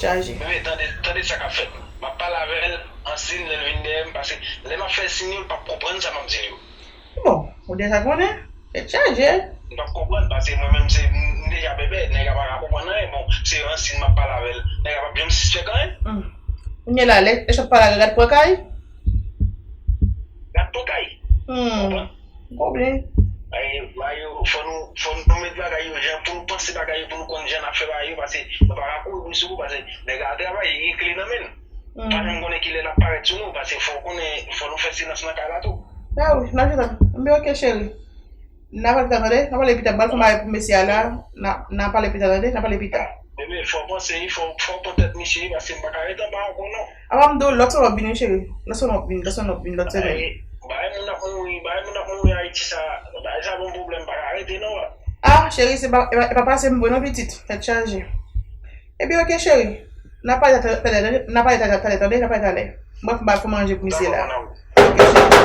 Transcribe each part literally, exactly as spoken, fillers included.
Chaje. Bebe, tande, tande sa k ap fèt. M ap pale avè l an sin, lè l vin dèyè m, paske lè m ap fè sin yo, l p ap konprann sa m ap di l yo. Bon, ou deja konnen, tèt chaje. Li p ap konprann, paske mwen menm, se, m, m deja bèbè, nèg la pa ka konprann anyen. Bon, se an sin m ap pale avè l. Nèg la p ap janm sispèk anyen. Hmm. Kounye a la, lè, lè chat pale avè l, gad pran kay. Gad pran kay. Hmm. Konprann? Konprann. Bagay yo, bagay yo, fò nou, fò nou met bagay yo jan pou nou panse bagay yo, pou nou konn jan n ap fè bagay yo, paske nou pa ka kouri bri sou kou, paske nèg la ap travay, li gen kle nan men l. Hmm. Pa janm konnen kilè l ap parèt sou nou, paske fò w konnen, fò nou fè silans nan kay la tou. A wi, n ap jwenn. Anben, oke, cheri. N a pale pita, tande? N a pale pita. M pral fè yon bagay pou mesye a la. N a, n a pale pita, tande? N a pale pita. Bebe, fò w panse, fò, fò w pran tèt misye, paske m pa ka rete anba ankò, non. Apa m di w, lòt semèn w ap vini, cheri. Lòt semèn w ap vini, lòt semèn w ap vini, lòt semèn. Bagay, bagay moun ap mouri, bagay moun ap mouri Ayiti sa, bagay sa gon pwoblèm, pa ka rete, non. Ah, cheri, se pa, e pa, e pa pase m vre, non, pitit. Tèt chaje. Ebyen, oke, cheri. N a pale talè, talè, talè, n a pale talè, talè, tande, n a pale talè. Mwen, m ap fè manje pou misye la. Dakò, mwen. Oke, cheri.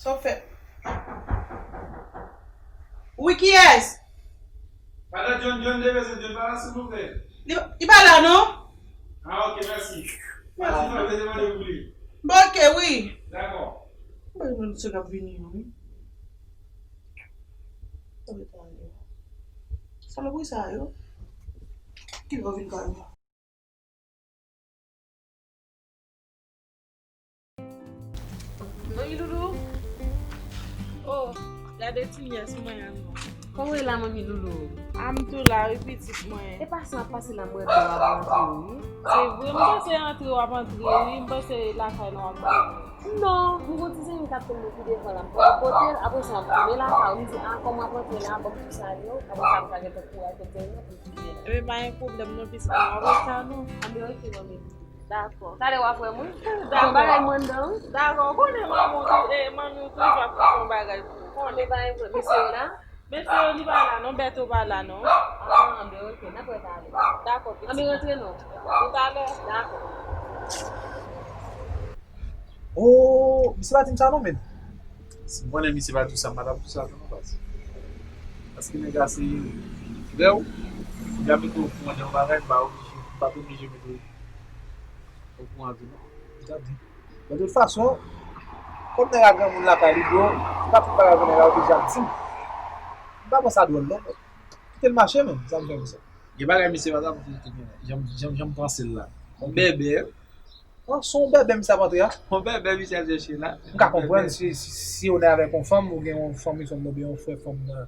Sa w fè? Wi, kiyès? Madan John, John, leve, se John pa la, silvouplè. Li, li pa la, non? Ah, ok, mèsi. Mèsi, mwen te mande pou li. Bon, ok, wi. Dakò. Mwen, mwen, se l ap vini, wi. Salopri sa yo. Ki lè w vin kay mwen? Manmi Loulou. Oh, gade ti nyès mwen an non. Kòman w ye la, manmi Loulou? A, m tou la wi, pitit mwen. E pase w ap pase la, m wè w ap antre wi. Se vre, m panse antre w ap antre wi, m panse lakay nou w ap antre. Non, m gon ti zanmi k ap tann mwen pi devan la, m pral pote l, apre sa m tounen lakay ou, m di, a, kòman w ap antre la, ban m pou salye w, apre sa m ka gentan kouri al kot zanmi mwen pou m tounen la. Ebyen, pa gen pwoblèm non, pitit mwen, w ap antre non. Anben, ok, manmi. Dakò. Talè w a fè mwen. Dakò. Yon bagay mwen anndan wi. Dakò, ou konnen manmi w tou, e, manmi w toujou ap fè yon bagay pou ou. Konnen pa gen pwoblèm. Mesye yo la? Mesye yo, li pa la non, Bèto pa la non. Ah, anben, ok, n ap wè talè. Dakò, pitit. Anben, rantre non. Toutalè. Dakò. Oh, misye pa di m sa non, men. Si m konnen misye pa di w sa, m pa t ap di w sa tou non, baz. Paske nèg la se frè w, li ap mete w okouran de yon bagay, m pa oblije, m pa t oblije mete w okouran tou non. Li t ap di. De tout fason, kòm nèg la granmoun lakay li, bro, se pa tout bagay ke nèg la yo deja di m. M pa pran sa dwòl non, men. Kite l mache, men, sa m fè konsa. Gen bagay misye pa t ap di tou, men, jan, jan, jan m panse l la. Yon bèbè. Non, se yon bèbè misye ap antre a. Yon bèbè misye ap chèche la. M ka konprann si, si, si w nan avèk yon fanm, ou gen yon fanmi fanm oubyen yon frè fanm nan,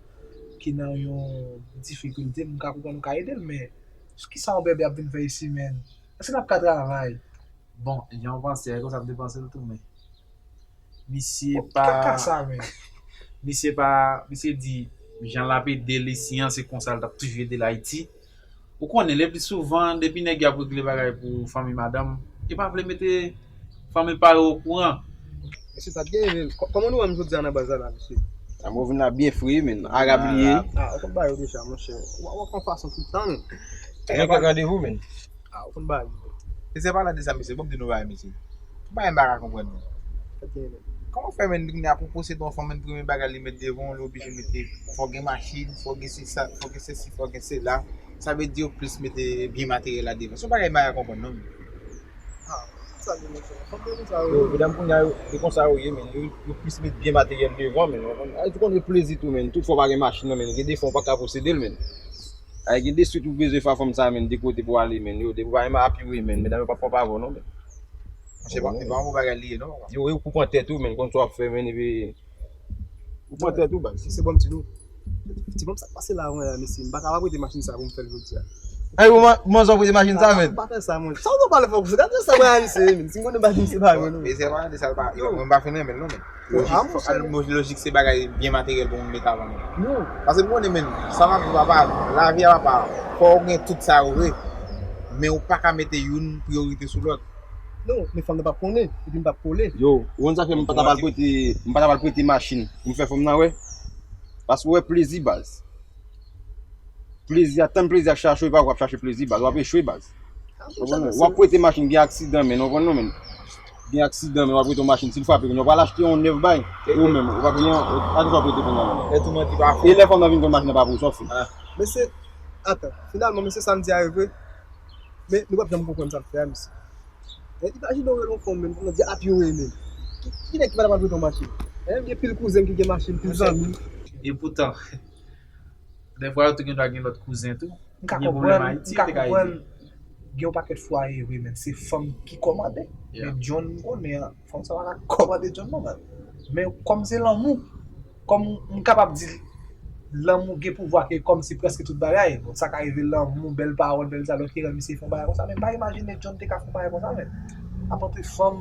ki nan yon difikilte, m ka konprann ou ka ede l, men kisa yon bèbè ap vin fè isi, men? Èske n ap ka travay? Bon, jan w panse a, e konsa m te panse l tou, men misye pa, kaka sa, men. Misye pa, misye di, jan l ap ede l isi an, se konsa l t ap toujou ede l Ayiti. Ou konnen, le pli souvan, depi nèg yo ap regle bagay pou fanmi madanm, yo pa vle mete fanmi pa yo okouran. Mesye, sa t genyen, men kò-, kòman nou wè m jodi a nan baz la, la, mesye? A, mwen vin la byen fre, men. Arab li ye. Ah, ou konn bagay yo deja, monchè. W ap, w ap pran fason tout tan, men. Ou gen kèk randevou, men. Ah, ou konn bagay yo. Mesye, pa la de sa, mesye. Bon, m di nou bagay, mesye. Bagay m pa ka konprann, men. Sa t genyen, men? Kòman fè, men, kounye a pou posede yon fanm, men, premye bagay li met devan w, li oblije mete, fò gen machin, fò gen se sa, fò gen sesi, fò gen sela. Sa vle di yo plis mete byen materyèl la devan. Se yon bagay m pa ka konprann, non, men. Ah, sa gen, monchè. Fanm yo konsa yo ye. Yo, medam kounye a, yo, yo konsa yo ye, men. Yo, yo plis met byen materyèl devan, men. Ou konn, ay, ou konn yo plezi tou, men. Tout fwa w pa gen machin nan, men. Gen de fwa w pa ka posede l, men. Ay, gen de swit ou bezwen fè a fanm sa, men. De kote pou ale, men. Yo, depi w pa gen api, wi, men. Medam yo p ap fè w pa vò, non, men. Se pa, se pa yon bon bagay li ye, non, papa. Yo, yo pou pran tèt ou, men. Konn sa w ap fè, men. Epi, ou pran tèt ou, baz. Se bon, m di nou. Ti fanm, sa k pase la, mwen, la, mesye? M pa ka pa prete machin sa pou m fè l jodi a. Ay, ou man-, manzè w prete machin sa, men. Pa fè sa, mwen. Sa w pale fò, gade sa, mwen, a misye, men. Si m konnen pa misye, pa mwen, non. Mesye, pa de sa, l pa, mwen, m pa fin renmen l, non, men. Lojik, fò, lojik se bagay byen materyèl pou moun met avan, men. Non. Paske m konnen, men, sa m ap di, papa, lavi a, papa, fò w gen tout sa yo vre, men ou pa ka mete youn priyorite sou lòt. Non, men fanm nan p ap konnen, epi m p ap kole. Yo, ou konn sa fè m pa ta pral prete, m pa ta pral prete machin pou m fè fanm nan wè? Paske w wè plezi, baz. Plezi a, tann plezi a chache w, e pa w ap chache plezi, baz. W ap echwe, baz. W ap prete machin, gen aksidan, men, w konn non, men. Gen aksidan, men w ap prete yon machin, si l frape, kounye a w pral achte yon nèf bay, e ou menm, ou pa gen yon, pa gen sa w prete kounye a, men. E lè fanm nan vin konn machin nan pa pou ou, sa w fè? Men se, atan, finalman, men se sa m di a yo vre. Men nou p ap janm konprann sa m fè a, mesye. Men imajine w rele yon fanm menm, fanm nan di ap yo renmen. Ki, ki nèg ki pa ta pral prete yon machin? Gen pil kouzen m ki gen machin, pil zanmi. E poutan, dèfwa yo tou gen dwa gen lòt kouzen tou. M ka konprann, m ka konprann. Gen yon pakèt fwaye vre, men se fanm ki kòmande. Men John, m konnen an, fanm sa pa ka kòmande John non, men. Men kòm se lanmou, kòm m kapab di lanmou gen pouvwa ke kòmsi prèske tout bagay. Bon, sa ka rive lanmou, bèl pawòl, bèl sa, lòt ki rann misye fè yon bagay konsa, men m pa imajine John te ka fè yon bagay konsa, men. Apante fanm,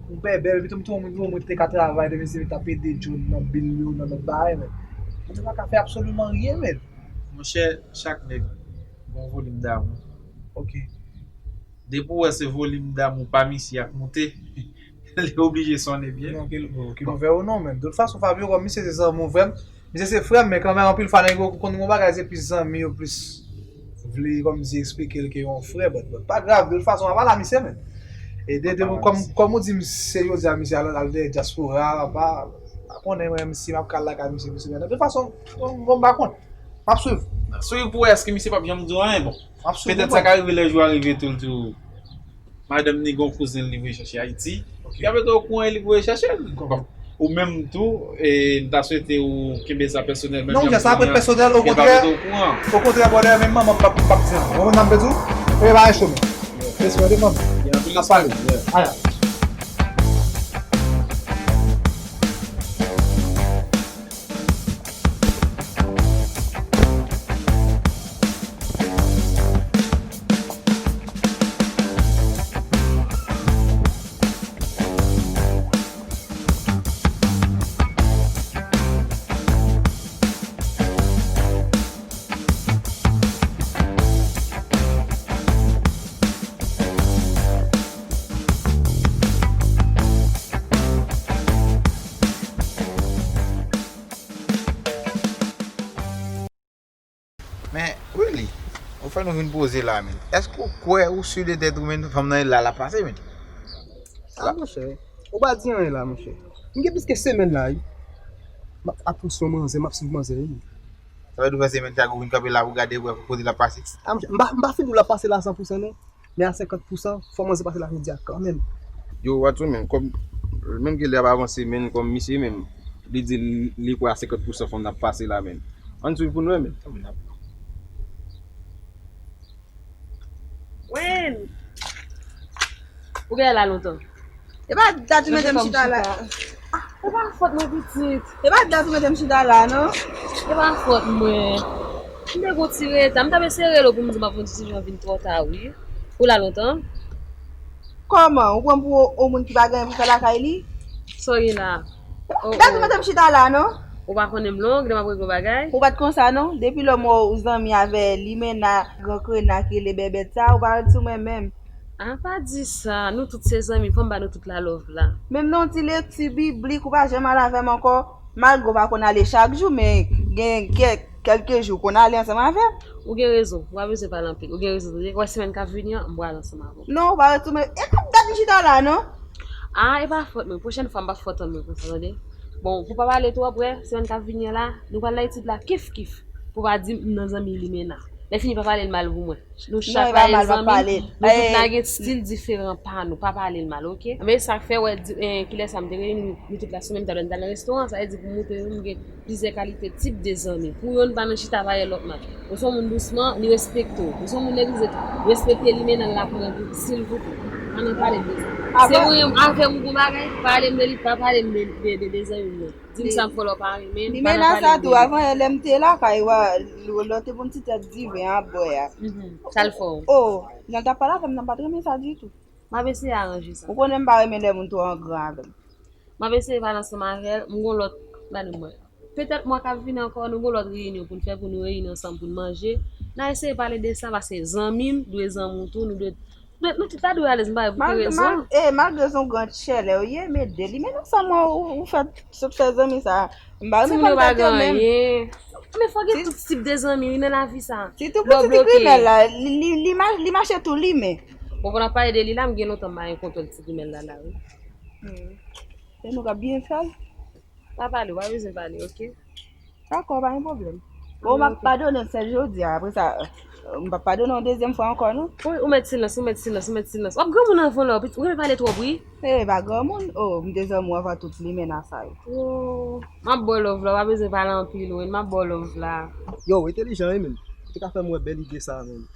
ou bèbè, epi tou, m tou, mwen, mwen te ka travay, de mesye t ap ede John nan bil yo, nan lòt bagay, men. Mwen te pa ka fè absoliman ryen, men. Monchè, chak nèg gon volim damou. Ok. Depi w wè se volim damou pa misye ak moute, li oblije sonnen byen. Non, ki, ki ouvè ou non, men. De tout fason, Fabio, kòm misye se zanmi w, frè m, misye se frè m, men kanmenm, anpil fwa, nèg yo konn gon bagay, se plis zanmi yo plis vle, kòmsi, eksplike l ke yon frè, but, but, pa grav, de tout fason, m ap pale a misye, men. E de, de, kòm, kòm ou di, misye, yo di a misye, al, al dèyè dyaspora, pa, pa konnen, mwen, si m ap kal lakay misye, misye, men. De tout fason, bon, bon, m pa konn. M ap swiv. Swiv pou wè èske misye p ap janm di w anyen, bon. M ap swiv pou wè. Petèt sa ka rive lè jou a rive tou, l di w, madanm ni gon kouzen li voye chache Ayiti. Ok. Li ap mete w okouran e li voye chache l. Bon. Ou menm tou, e, m ta swete ou kenbe sa pèsonèl, menm jan m di w an, ke l pa mete w okouran. Non, sa ap ret pèsonèl, okontrè, okontrè, brother, menm manman m p ap, p ap di anyen. Ou konprann sa m vle di w? E bagay cho, men. Respè de fanmi. N ap pale. Aya. Men, Willy, ou fè nou vin poze la, men. Èske ou kwè, ou si de tèt ou, men, fanm nan e la l ap pase, men? A, monchè, ou pa di anyen la, monchè. M gen plis ke semèn la, wi. M ap, ap pous yon manzè, m ap swiv manzè, wi. Sa vle di ou fè semèn sa ou vin kanpe la pou gade, wè kote l ap pase? A, monchè, m pa, m pa fin di w l ap pase la san pou san, non. Men a senkant pou san, fò manzè pase la jodi a kanmenm. Yo, Watson, men, kòm, menm ke lè ap avanse, men, kòm misye menm, li di li, li kwè a senkant pou san fanm nan ap pase la, men. Ann swiv pou n wè, men. Wen! Ou genlè la lontan. E pa dat ou mete m chita la. Ah, e pa fòt mwen, pitit. E pa dat ou mete m chita la, non. E pa fòt mwen. M te gon ti reta. M t ap eseye rele w pou m di w m ap fè yon ti jan vin twò ta, wi. Ou la lontan? Kòman? Ou pran m pou yon moun ki pa gen anyen pou fè lakay li? Sa w gen la? Dat ou mete m chita la, non. Ou pa konnen m long, lè m ap regle yon bagay? Ou pa t konsa, non. Depi lè m wè w zanmi avè limena, gran krena ki rele bèbèt sa, ou pa ret sou mwen menm. A, pa di sa. Nou tout se zanmi. Fò m ba nou tout la love la. Menm nan yon ti lekti biblik, ou pa janm al avè m ankò. Malgre w pa konn ale chak jou, men gen kè-, kèlke jou w konn ale ansanm avè m. Ou gen rezon. Ou pa bezwen pale anpil. Ou gen rezon. Ou wè semèn k ap vini an, m pral ansanm avè w. Non, ou pa retounen. E kòm dat m chita la, non? A, e pa fòt mwen. Pwochèn fwa, m p ap fè w tann mwen konsa, tande. Bon, pou pa pale twòp, wè, semèn k ap vini an la, nou pral nan etid la, kif kif. Pou pa di m nan zanmi limena. Lè fini, pa pale l mal pou mwen. Nou chak pa e zanmi, nou tout n a gen stil diferan pa nou, pa pale l mal, oke? Men sa k fè, wè, di, eh, kilè sa m te rele nou, nou tout la semèn, talè n t al nan restoran, sa vle di pou m montre nou m gen plizyè kalite tip de zanmi. Pou yonn pa nan chita pale lòt mal. Ou se yon moun dousman, li respekte w. Ou se yon moun legliz, respekte limena, l ap pran tou, silvouplè. Ann pale de sa. Se mwen menm avè m ou gon bagay, pale m de li, pa pale m de, de, de, de zanmi m nan. Di m sa m fè w la w pa renmen m, pa nan pale m de li. Li menas sa tou, avan yè lè m te lakay, wa, lè w te pou m ti tèt diven a bwè a. Mhm. Sa l fè w? Oh, jan l t ap pale avè m nan, m pa t renmen sa ditou. M ap eseye aranje sa. Ou konnen m pa renmen lè moun twò angran avè m. M ap eseye pale ansanm avè l, m gon lòt, gade m wè. Petèt mwa k ap vini ankò, nou gon lòt reyinyon pou n fè, pou nou reyini ansanm, pou n manje. N a eseye pale de sa, paske zanmi m dwe zanmi w tou, nou dwe, nou, nou tout ta dwe alèz, m pa wè pou ki rezon. Mal, eh, malgre se yon gran tchèlè w ye, men de li, men non sèlman ou, ou fè, sot fè zanmi sa. M pa renmen fanm tèt yo menm. Timoun yo pa gen anyen. Men fò gen tout tip de zanmi, wi, nan lavi sa. Sitou pou ti grimèl la, li, li, li ma-, li mache tou limen. Bon, pou n ap pale de li la, m gen lontan m pa gen kontwòl ti grimèl la, la, wi. Hmm. Se nou k ap byen fè l. Pa pale, w pa bezwen pale, oke? Dakò, pa gen pwoblèm. Bon, m ap padone l sèl jodi a, apre sa, euh, m p ap padone w yon dezyèm fwa ankò, non. Wi, ou mèt silans, ou mèt silans, ou mèt silans. W ap granmoun anvan lè, w renmen pale twòp, wi. E, pa granmoun, oh, m te zanmi w anvan tout limena sa yo. Oh, m ap ba w love la, w pa bezwen pale anpil, wi, m ap ba w love la. Yo, w entèlijan, wi, menn. Ou te ka fè m wè bèl ide sa, menn.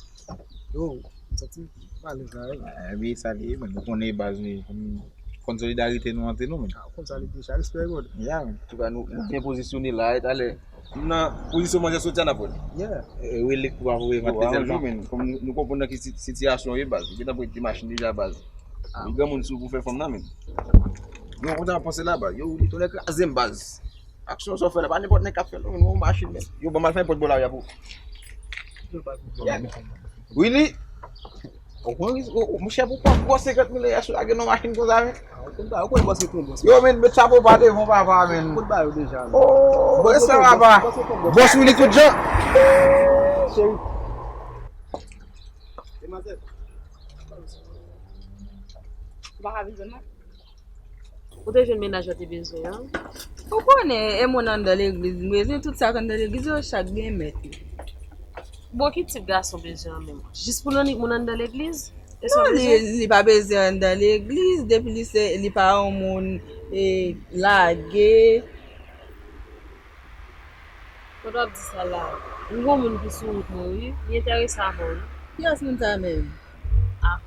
Yo, m santi m alèz la, wi. Ah, wi, sa li ye, menn. Ou konnen baz, wi, fò n, fò n solidarite nou antre nou, menn. Ah, ou konn sa li deja, respè, brother. Ya, menn. Antouka, nou, nou byen pozisyone la, e talè. M nan pozisyon manzè soti a n ap wè. Yeah. E, rele k pou ap voye vant dezyèm jou, menn. Kòm nou, nou konprann nan ki si-, sitiyasyon ye, baz. Ou gentan pran ti machin deja, baz. Ah. Ou granmoun sou pou fè fanm nan, menn. Yo, kontan ap panse la, baz. Yo, li tounen kraze m, baz. Aksyon sa w fè la, pa nenpòt nèg k ap fè l, non, menn, yon machin, menn. Yo, ban m al fè yon pòt bò lari a pou. Yeah. Willy! Ou pran risk, ou, ou, monchè, pou pran gwo senkant mil dola sou lage nan machin konsa, menn. Ah, ou konn ba, ou konn bòs li tou, bòs. Yo, menn, met chapo pa devan, papa, menn. Ou konn ba yo deja, menn. Oh, respè, papa. Bòs Willy tout jan. Cheri. Demwazèl. Ou pa ka vin jwenn mwen? Ou te jwenn mennaj ou te bezwen an? Ou konnen, e moun anndan legliz, m bezwen tout sa k anndan legliz yo, chak gen mèt li. Bon, ki tip gason bezwen an menm? Jis pou l annik moun anndan legliz? E sa w bezwen? Non, li, li pa bezwen anndan legliz, depi li se, li pa yon moun, e, lage. Kote w ap di sa la? M gon moun ki sou wout mwen, wi. Li enterese avè w, wi. Kiyès moun sa menm? Ah,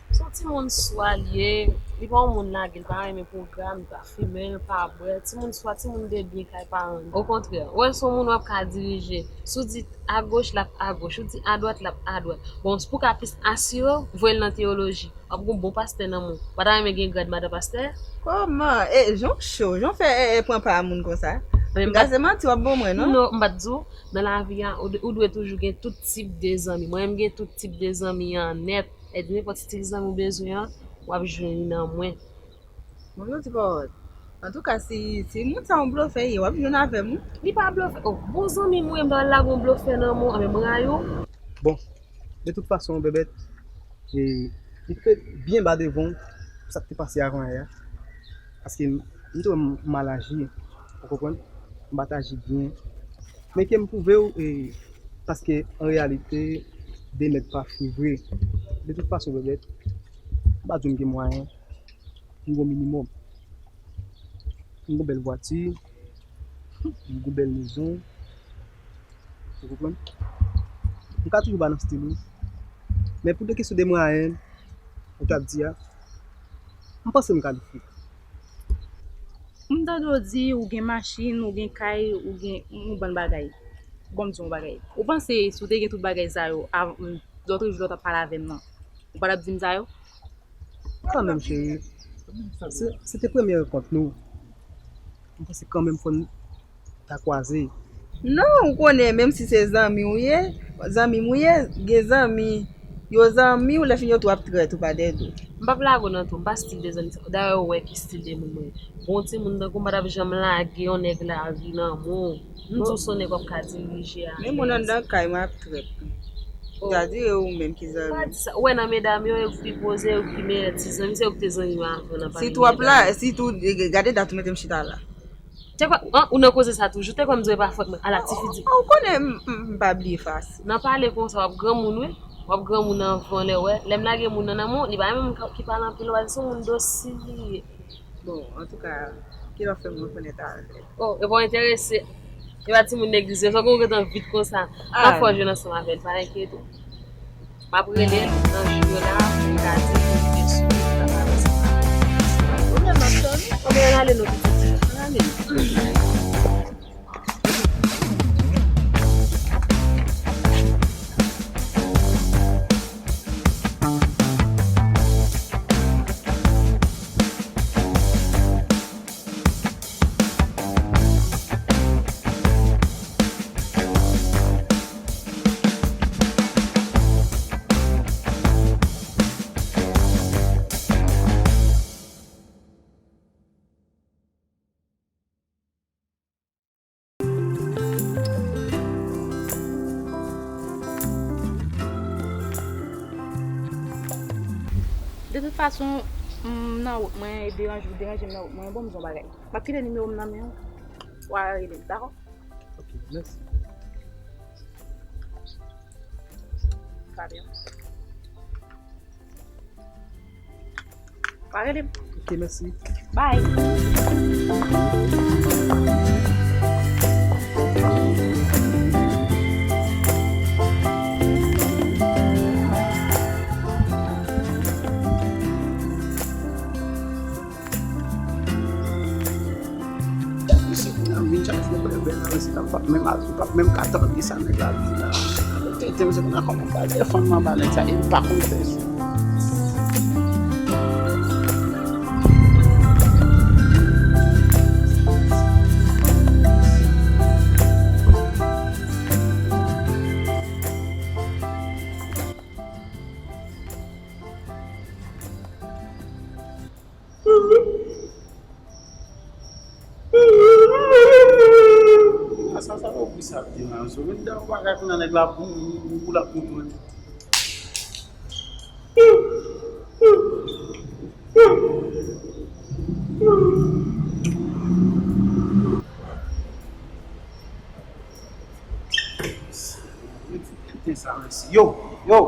se yon timoun swa l ye. Li pa yon moun lage, li pa renmen pwogram, li pa fimen, li pa bwè. Timoun swa, timoun de byen kay paran l. Okontrè, w wè l se yon moun w ap ka dirije. Si w di agoch, l ap agoch. Ou di adwat, l ap adwat. Bon, pou w ka plis asire w, voye l nan teyoloji. W ap gen yon bon pastè nan men w. Ou pa ta renmen gen grad madan pastè? Kòman? E, jan w cho, jan w fè, e, e, pran pa moun konsa? Men m pa t... Gaze manti, w ap ban mwen, non? Non, m pa t di w. Nan lavi a, ou, ou dwe toujou gen tout tip de zanmi. Mwen menm, m gen tout tip de zanmi an nèt. E di nenpòt stil zanmi w bezwen an, w ap jwenn li nan mwen. Bon, yo di pawòl. Antouka, si, si moun sa yon blofè ye, w ap jwenn avè m, wi. Li pa blofè. Oh, bon zanmi m, wi, m ta pral lage yon blofè nan men w, anben m rayi w. Bon, de tout fason, Bèbèt, e, li te byen ba devan w pou sa k te pase avan yè a. Paske m, m te wè m mal aji, ou konprann? M pa t aji byen. Men ke m pwouve w, e, paske an reyalite, de mèg pa fri vre. De tout fason, Bèbèt, m pa di w m gen mwayen. M gon minimòm. M gon bèl vwati, m gon bèl mezon. Ou konprann? M ka toujou ba nan stil ou. Men pou de kesyon de mwayen, ou t ap di a, m panse m kalifye. M tande w di ou gen machin, ou gen kay, ou gen yon bann bagay. Bon, m di w yon bagay. Ou panse si w te gen tout bagay sa yo, av-, lòt jou lè w t ap pale avè m nan, ou pa t ap di m sa yo? Kanmenm, cheri, se, se te premye rankont nou. M panse kanmenm fò n ta kwaze. Non, ou konnen, menm si se zanmi w ye, zanmi m ou ye, gen zanmi, yo zanmi w, lè fini yo tou ap trèt ou pa dèyè do. M p ap lage w nan tou, m pa stil de zanmi sa. Dayè, ou wè ki stil de moun mwen ye. Bon timoun tankou m pa t ap janm lage yon nèg lari nan men w. M di w se yon nèg w ap ka dirije avè l. Men moun anndan kay mwen ap trèt. Oh. Sa di e ou menm ki zanmi. Pa di sa. Ou wè nan medam yo, e ou ki pi poze, e ou ki meyè ti zanmi, se ou ki te zanmi mwen avan nan pale medam yo. Si tou w ap la, si tou, e, gade dat ou mete m chita la. Te kwè, an, ou nan koze sa toujou, te kwè m di w e pa fòt mwen. Ala, tifi di. Ou, ou konnen m, m, m pa bliye fasil. Nan pale konsa, w ap granmoun, wi. W ap granmoun anvan lè, w wè. Lè m lage moun nan nan men w, li pa menm ki pale anpil, w wè, se yon moun dosil li ye. Bon, antouka, kilè w fè m rekonèt avè l? Oh, e pa w enterese. E pa timoun legliz yo, sa w gen w gentan vit konsa. Ah. M ap fè w jwenn ansanm avè l, pa enkyete w. M ap rele l nan jou yo la pou m ka di l pou l vin sou wout la avè sa. Pwoblèm ap tann ou. Anben, ann ale non pitit. Ann ale. De tout fason, m nan wout mwen, e deranje, ou deranje m nan wout mwen, bon, m di w yon bagay. M ap kite nimewo m nan men w, w a rele m, dakò? Ok, mèsi. Fabien. Pa rele m. Ok, mèsi. Bye. Misye kounye a vin chache yon bèl bèl nan rezidan, m p ap menm al, m p ap menm ka tande sa nèg la di la. Tete, misye kounye a kòman pral defann m anba nèg sa, e m pa konn fè sa. A sa, sa yo bri sa ap di nan zo. Men dan w bagay pou nan nèg la pou, pou, pou l ap konprann. Yo, yo.